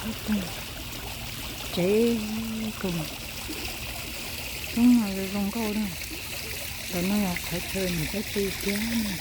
Tsev koom, roob no zoo nkauj na. Ntawm no yog qhov chaw nws dab tsi tiag na.